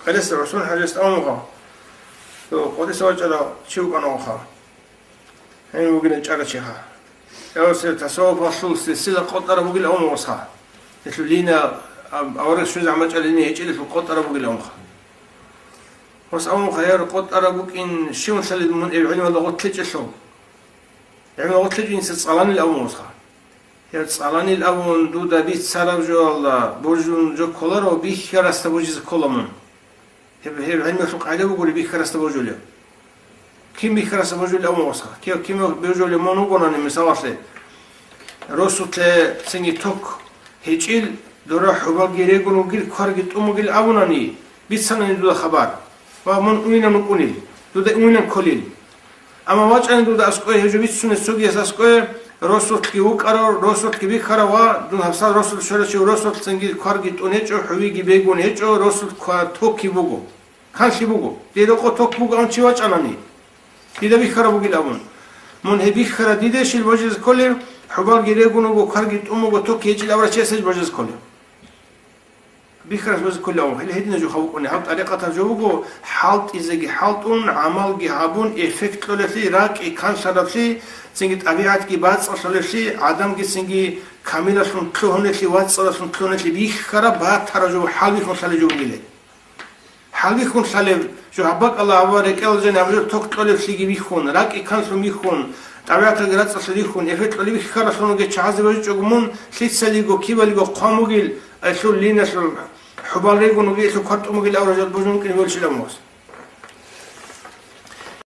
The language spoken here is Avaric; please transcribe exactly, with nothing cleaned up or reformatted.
Къелеса ГӀусман ХӀажияс абунха, къотӀиса вачӀарав чи вукӀанавха. Гьенив вугилан чӀарачиха. Эвсе тасаввуфалъул силсила къотӀараб бугил авун васха. Гьелъул линия, авараг щвезе гӀамачӀал линия гьечӀелелъул къотӀараб бугил авунха. Вас авунха, яр къотӀараб букӀин щиван лъалеб мун эб гӀилмалда гъотлъичӀелъул. ГӀилмалда гъотлъичӀин цӀаланил авун васха. Гьеб цӀаланил абун дуда бицараб жоялда божун жо кколаро, бихьарасда божизе ккола мун. Гьеб, гьеб гӀилмуялъул къагӀида бугури бихьарасда божулев. Кин бихьарасда божулев абун васха? Кив кин божулев мун вугонани, мисалалъе, росулъе цинги ток гьечӀил, дора хӀубалги регун вугил, кварги тӀун бугил абунани, бицанани дуда хабар. Ва мун уйнан вукӀунил, дуда уйнан кколил. Амма вачӀани дуда аскӀове гьев жо бицунеб цогияс аскӀове, росулъги вукӀарав, росулъги бихьарав ва дун гьабсал росулъ щвелачив росулъцинги кварги тӀун гьечӀо, хӀувиги бегун гьечӀо, росулъ ква-, токги буго, канлъи буго. Дир рокъо ток буго абун чи вачӀанани, дида бихьараб бугил абун. Мун гьеб бихьара дидешил божизе кколев, хӀубалги регун вуго, кварги тӀун буго, ток гьечӀил абурав чияс гьеб божизе кколев. Бихьарас божизе кколев, гьеле гьединаб жо хабукъуни, гьаб тӀарикъатаб жо буго, хӀалтӀизеги хӀалтӀун, гӀамалги гьабун, эффект кьолеблъи, ракӀги канлъараблъи, цинги тӀабигӀатги бацӀцӀалъулеблъи, гӀадамги цинги камилалъун лъугьунеблъи, вацӀцӀалалъун лъугьунеблъи бихьараб батараб жо, хӀалбихьун лъалеб жо бугилан. ХӀалбихьун лъалеб жо гьаб бакӀалда, гьаб рекӀелалда жаниб гьаб жо ток кьолеблъиги бихьун, ракӀги канлъун бихьун, тӀабигӀаталги рацӀцӀалъун рихьун, эффект кьолеб бихьаралъун вугев чагӀазе божичӀого мун, лъицалиго, кибалиго хъван бугил, гьелъул линиялъул хӀубал регун вугил, гьелъул квар тӀун бугил авараг жал божун вукӀине бегьулищилан вас.